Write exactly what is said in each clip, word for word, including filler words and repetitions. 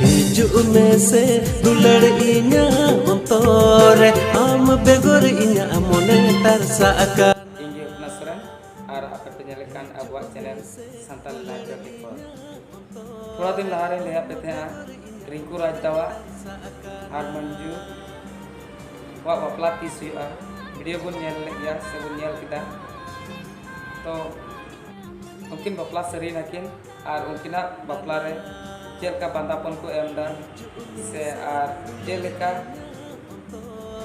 ᱦᱤᱡᱩᱜ ᱢᱮᱥᱮ ᱫᱩᱞᱟᱹᱲ ᱤᱧᱟᱹᱜ ᱚᱱᱛᱚᱨ ᱨᱮ, ᱟᱢ ᱵᱮᱜᱚᱨ ᱤᱧᱟᱹᱜ ᱢᱚᱱᱮ ᱛᱟᱨᱥᱟᱜ ᱠᱟᱱ᱾ ᱤᱧ ᱜᱮ ᱦᱚᱯᱱᱟ ᱥᱚᱨᱮᱱ, ᱟᱨ ᱟᱯᱮ ᱯᱮ ᱧᱮᱞᱮᱫ ᱠᱟᱱ ᱟᱵᱚᱣᱟᱜ channel Santal live twenty four. ᱛᱷᱚᱲᱟ ᱫᱤᱱ ᱞᱟᱦᱟ ᱨᱮᱧ ᱞᱟᱹᱭᱟᱫ ᱯᱮ ᱛᱟᱦᱮᱸᱜᱼᱟ, ᱨᱤᱝᱠᱩ ᱨᱟᱡᱽᱫᱟᱣᱟᱜ ᱟᱨ ᱢᱚᱧᱡᱩ ᱟᱜ ᱵᱟᱯᱞᱟ ᱛᱤᱥ ᱦᱩᱭᱩᱜᱼᱟ᱾ ᱵᱷᱤᱰᱤᱭᱳ ᱵᱚᱱ ᱧᱮᱞ ᱞᱮᱫ ᱜᱮᱭᱟ ᱥᱮ ᱵᱚᱱ ᱧᱮᱞ ᱠᱮᱫᱟ᱾ ᱛᱚ ᱩᱱᱠᱤᱱ ᱵᱟᱯᱞᱟ ᱥᱟᱹᱨᱤᱭᱮᱱᱟᱠᱤᱱ, ᱟᱨ ᱩᱱᱠᱤᱱᱟᱜ ᱵᱟᱯᱞᱟ ᱨᱮ ᱪᱮᱫ ᱞᱮᱠᱟ ᱵᱟᱸᱫᱟᱯᱚᱱ ᱠᱚ ᱮᱢ ᱮᱫᱟ, ᱥᱮ ᱟᱨ ᱪᱮᱫ ᱞᱮᱠᱟ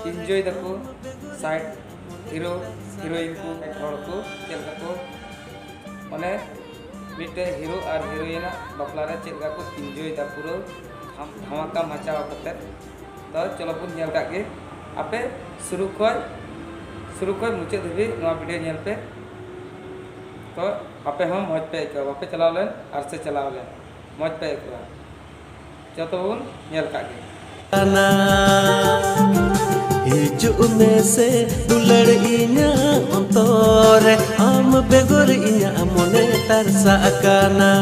ᱤᱱᱡᱚᱭ ᱫᱟᱠᱚ ᱥᱟᱭᱤᱰ ᱦᱤᱨᱳ ᱦᱤᱨᱳᱭᱤᱱ ᱠᱚ, ᱦᱚᱲ ᱠᱚ ᱪᱮᱫ ᱞᱮᱠᱟ ᱠᱚ, ᱢᱟᱱᱮ ᱢᱤᱫᱴᱮᱡ ᱦᱤᱨᱳ ᱟᱨ ᱦᱤᱨᱳᱭᱤᱱᱟᱜ ᱵᱟᱯᱞᱟ ᱨᱮ ᱪᱮᱫ ᱞᱮᱠᱟ ᱠᱚ ᱤᱱᱡᱚᱭ ᱫᱟ, ᱯᱩᱨᱟᱹ ᱫᱷᱟᱢ-, ᱫᱷᱟᱢᱟᱠᱟ ᱢᱟᱪᱟᱣ ᱠᱟᱛᱮ᱾ ᱛᱚ ᱪᱚᱞᱚ ᱵᱚᱱ ᱧᱮᱞ ᱠᱟᱜ ᱜᱮ᱾ ᱟᱯᱮ ᱥᱩᱨᱩ ᱠᱷᱚᱡ, ᱥᱩᱨᱩ ᱠᱷᱚᱡ ᱢᱩᱪᱟᱹᱫ ᱫᱷᱟᱹᱵᱤᱡ ᱱᱚᱣᱟ ᱵᱷᱤᱰᱤᱭᱳ ᱧᱮᱞ ᱯᱮ᱾ ᱛᱚ ᱟᱯᱮ ᱦᱚᱸ ᱢᱚᱡᱽ ᱯᱮ ᱟᱹᱭᱠᱟᱹᱣᱟ, ᱵᱟᱯᱮ ᱪᱟᱞᱟᱣ ᱞᱮᱱ ᱟᱨ ᱥᱮ ᱪᱟᱞᱟᱣ ᱞᱮᱱ, ᱢᱚᱡᱽ ᱯᱮ ᱟᱹᱭᱠᱟᱹᱣᱟ᱾ ᱡᱚᱛᱚ ᱵᱚᱱ ᱧᱮᱞ ᱠᱟᱜ ᱜᱮ᱾ ᱠᱟᱱᱟ᱾ ᱦᱤᱡᱩᱜ ᱢᱮᱥᱮ ᱫᱩᱞᱟᱹᱲ ᱤᱧᱟᱹᱜ ᱚᱱᱛᱚᱨ ᱨᱮ, ᱟᱢ ᱵᱮᱜᱚᱨ ᱤᱧᱟᱹᱜ ᱢᱚᱱᱮ ᱛᱟᱨᱥᱟᱜ ᱠᱟᱱᱟ᱾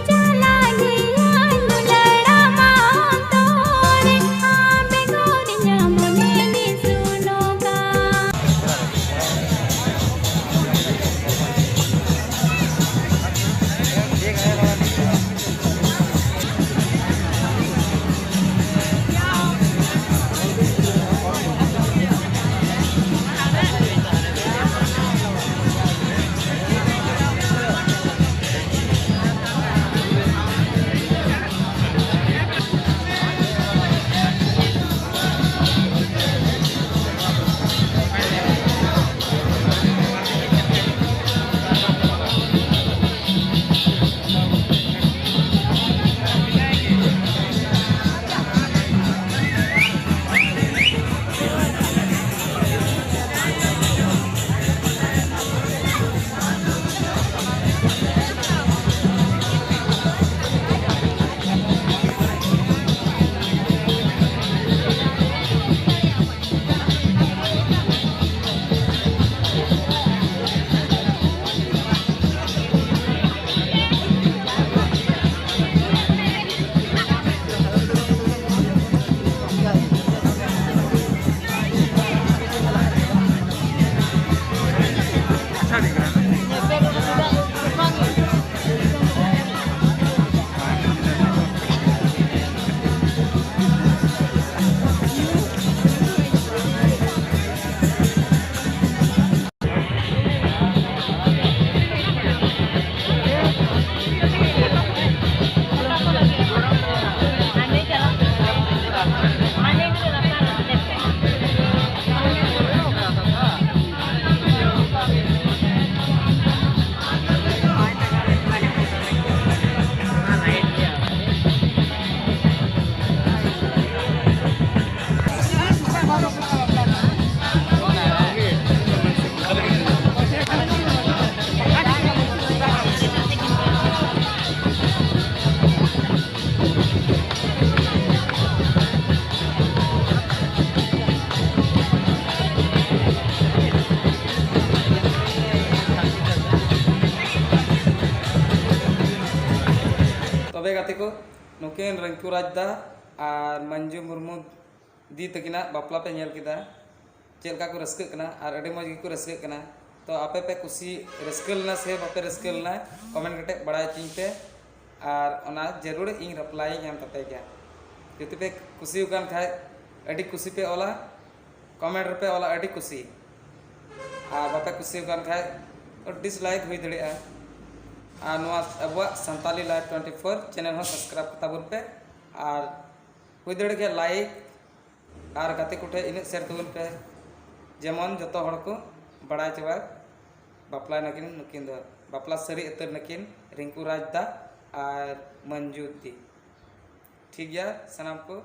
ᱪᱟᱞᱟᱜ ᱜᱮᱭᱟᱹᱧ ᱫᱩᱞᱟᱹᱲ ᱟᱢᱟᱜ ᱚᱱᱛᱚᱨ ᱨᱮ, ᱟᱢ ᱵᱮᱜᱚᱨ ᱤᱧᱟᱹᱜ ᱢᱚᱱᱮ ᱱᱤᱥᱩᱱᱚᱜᱼᱟ᱾ ᱦᱳᱭ ᱜᱟᱛᱮ ᱠᱚ, ᱱᱩᱠᱤᱱ ᱨᱤᱝᱠᱩ ᱨᱟᱡᱽ ᱫᱟ ᱟᱨ ᱢᱟᱹᱱᱡᱩ ᱢᱩᱨᱢᱩ ᱫᱤ ᱛᱟᱹᱠᱤᱱᱟᱜ ᱵᱟᱯᱞᱟ ᱯᱮ ᱧᱮᱞ ᱠᱮᱫᱟ, ᱪᱮᱫ ᱞᱮᱠᱟ ᱠᱚ ᱨᱟᱹᱥᱠᱟᱹᱜ ᱠᱟᱱᱟ ᱟᱨ ᱟᱹᱰᱤ ᱢᱚᱡᱽ ᱜᱮᱠᱚ ᱨᱟᱹᱥᱠᱟᱹᱜ ᱠᱟᱱᱟ᱾ ᱛᱚ ᱟᱯᱮ ᱯᱮ ᱠᱩᱥᱤ ᱨᱟᱹᱥᱠᱟᱹ ᱞᱮᱱᱟ ᱥᱮ ᱵᱟᱯᱮ ᱨᱟᱹᱥᱠᱟᱹ ᱞᱮᱱᱟ, ᱠᱚᱢᱮᱱᱴ ᱠᱟᱛᱮ ᱵᱟᱲᱟᱭ ᱦᱚᱪᱚᱧ ᱯᱮ, ᱟᱨ ᱚᱱᱟ ᱡᱟᱹᱨᱩᱲ ᱤᱧ ᱨᱤᱯᱞᱟᱭ ᱤᱧ ᱮᱢ ᱛᱟᱯᱮ ᱜᱮᱭᱟ᱾ ᱡᱩᱫᱤ ᱯᱮ ᱠᱩᱥᱤ ᱟᱠᱟᱱ ᱠᱷᱟᱡ, ᱟᱹᱰᱤ ᱠᱩᱥᱤ ᱯᱮ ᱚᱞᱟ, ᱠᱚᱢᱮᱱᱴ ᱨᱮᱯᱮ ᱚᱞᱟ ᱟᱹᱰᱤ ᱠᱩᱥᱤ, ᱟᱨ ᱵᱟᱯᱮ ᱠᱩᱥᱤ ᱟᱠᱟᱱ ᱠᱷᱟᱡ ᱰᱤᱥᱞᱟᱭᱤᱠ ᱦᱩᱭ ᱫᱟᱲᱮᱭᱟᱜᱼᱟ᱾ ᱟᱨ ᱱᱚᱣᱟ ᱟᱵᱚᱣᱟᱜ Santali live twenty four channel ᱦᱚᱸ ᱥᱟᱵᱥᱠᱨᱟᱭᱤᱵ ᱛᱟᱵᱚᱱ ᱯᱮ, ᱟᱨ ᱦᱩᱭ ᱫᱟᱲᱮᱭᱟᱜ ᱠᱷᱟᱡ ᱞᱟᱭᱤᱠ ᱟᱨ ᱜᱟᱛᱮ ᱠᱚᱴᱷᱮᱱ ᱤᱱᱟᱹᱜ ᱥᱮᱭᱟᱨ ᱛᱟᱵᱚᱱ ᱯᱮ, ᱡᱮᱢᱚᱱ ᱡᱚᱛᱚ ᱦᱚᱲ ᱠᱚ ᱵᱟᱲᱟᱭ ᱪᱟᱵᱟ ᱵᱟᱯᱞᱟᱭ ᱱᱟᱹᱠᱤᱱ, ᱱᱩᱠᱤᱱ ᱫᱚ ᱵᱟᱯᱞᱟ ᱥᱟᱹᱨᱤ ᱩᱛᱟᱹᱨ ᱱᱟᱹᱠᱤᱱ ᱨᱤᱝᱠᱩ ᱨᱟᱡᱽ ᱫᱟ ᱟᱨ ᱢᱟᱹᱱᱡᱩ ᱫᱤ᱾ ᱴᱷᱤᱠ ᱜᱮᱭᱟ, ᱥᱟᱱᱟᱢ ᱠᱚ